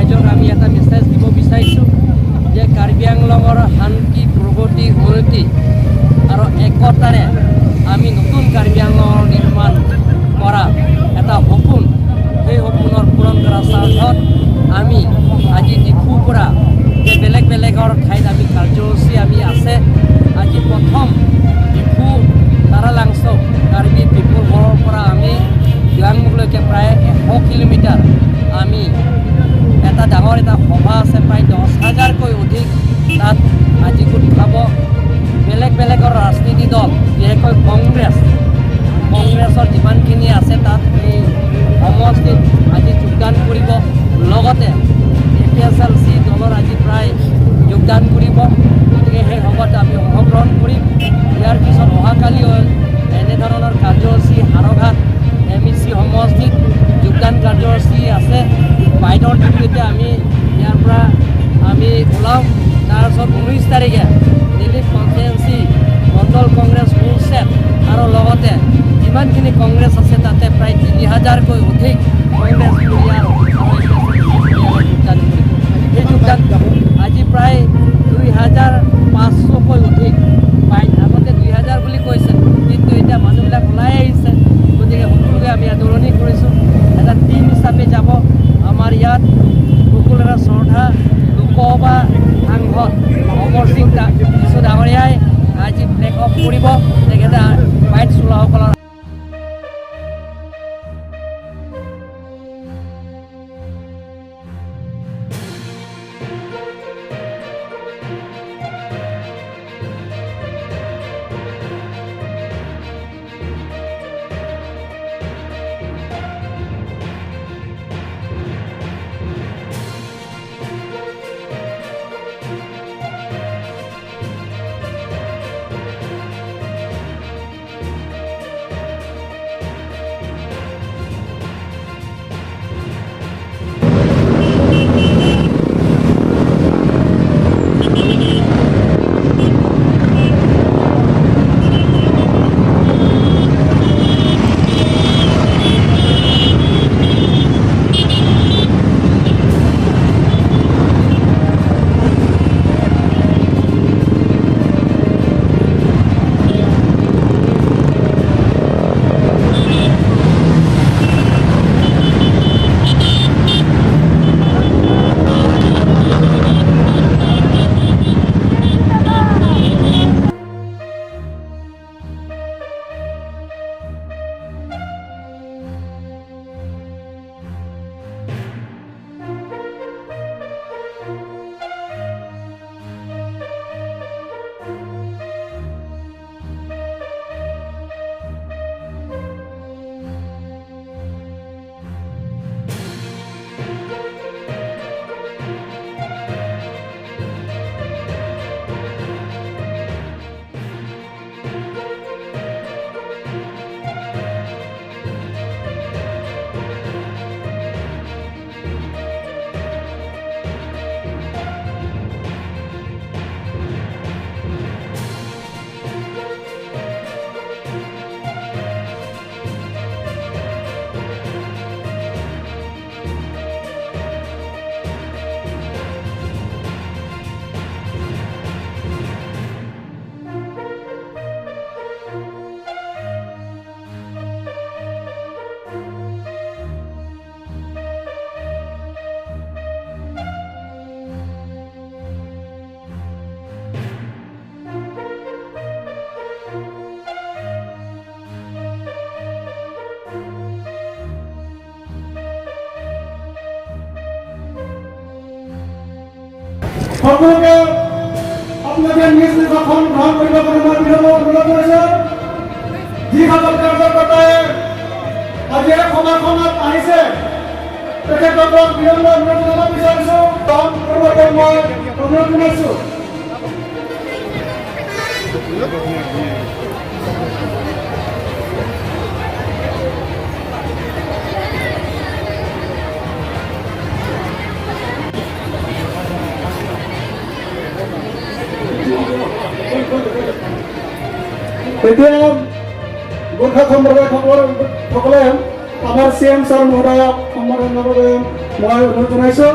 ৰাইজক আমি এটা মেছেজ দিব বিচাৰিছোঁ যে কাৰ্বি আংলঙৰ শান্তি, প্ৰগতি, উন্নতি আৰু একতাৰে আমি নতুন কাৰ্বি আংলঙৰ নিৰ্মাণ কৰা এটা সপোন, সেই সপোনৰ পূৰণ কৰাৰ স্বাৰ্থত আমি আজি ডিফুৰ পৰা যে বেলেগ বেলেগৰ ঠাইত আমি কাৰ্যসূচী আমি আছে। আজি প্ৰথম ডিফু তাৰালাংচ কাৰ্বি পিপুল হলৰ পৰা আমি দিৱাংমুখলৈকে প্ৰায় 100 কিলোমিটাৰ আমি এটা ডাঙৰ এটা সভা আছে। প্ৰায় 10 হাজাৰকৈ অধিক তাত আজি গোট খাব। বেলেগ বেলেগৰ ৰাজনীতি দল, বিশেষকৈ কংগ্ৰেছ, কংগ্ৰেছৰ যিমানখিনি আছে তাত এই সমষ্টিত আজি যোগদান কৰিব। লগতে এপিএছএলচি দলৰ আজি প্ৰায় যোগদান কৰিব। গতিকে সেই সভাত আমি অংশগ্ৰহণ কৰিম। ইয়াৰ পিছত অহাকালিও এনেধৰণৰ কাৰ্যসূচী হাৰঘাট এমইচি সমষ্টিত যোগদান কাৰ্যসূচী আছে। বাইডৰ জৰিয়তে আমি ইয়াৰ পৰা আমি ওলাওঁ। তাৰপিছত 19 তাৰিখে নিলিপ কনষ্টিটুৱেঞ্চি মণ্ডল কংগ্ৰেছ ফুলছেট আৰু লগতে যিমানখিনি কংগ্ৰেছ আছে, তাতে প্ৰায় 3000কৈ অধিক কংগ্ৰেছ পৰিয়াল আৰু পৰিয়ালে যোগদান কৰিব। সেই যোগদান আজি প্ৰায় 2500কৈ অধিক বাইক। আগতে 2000 বুলি কৈছে, কিন্তু এতিয়া মানুহবিলাক ওলাই আহিছে। গতিকে সকলোকে আমি আদৰণি কৰিছোঁ। এটা টীম হিচাপে যাব। আমাৰ ইয়াত সকলোৰে শ্ৰদ্ধা লোকসভা সাংসদ অমৰ সিং কিছু ডাঙৰীয়াই আজি ফ্লেগ অফ কৰিব। তেখেতে বাইক চলোৱাসকলৰ সকলোকে আপোনালোকে নিজ নিজ আসন গ্ৰহণ কৰিব বুলি মই বিনম্ৰ অনুৰোধ কৰিছোঁ। যিসকল কাৰ্যকৰ্তাই আজি এই সভাখনত আহিছে, তেখেতসকলক বিনম্ৰ অনুৰোধ জনাব বিচাৰিছোঁ, গ্ৰহণ কৰিবলৈ মই অনুৰোধ জনাইছোঁ। এতিয়া গোৰ্খা সম্প্ৰদায় সকলে আমাৰ চি এম ছাৰ মহোদয়ক সম্বোধনৰ বাবে মই অনুৰোধ জনাইছোঁ।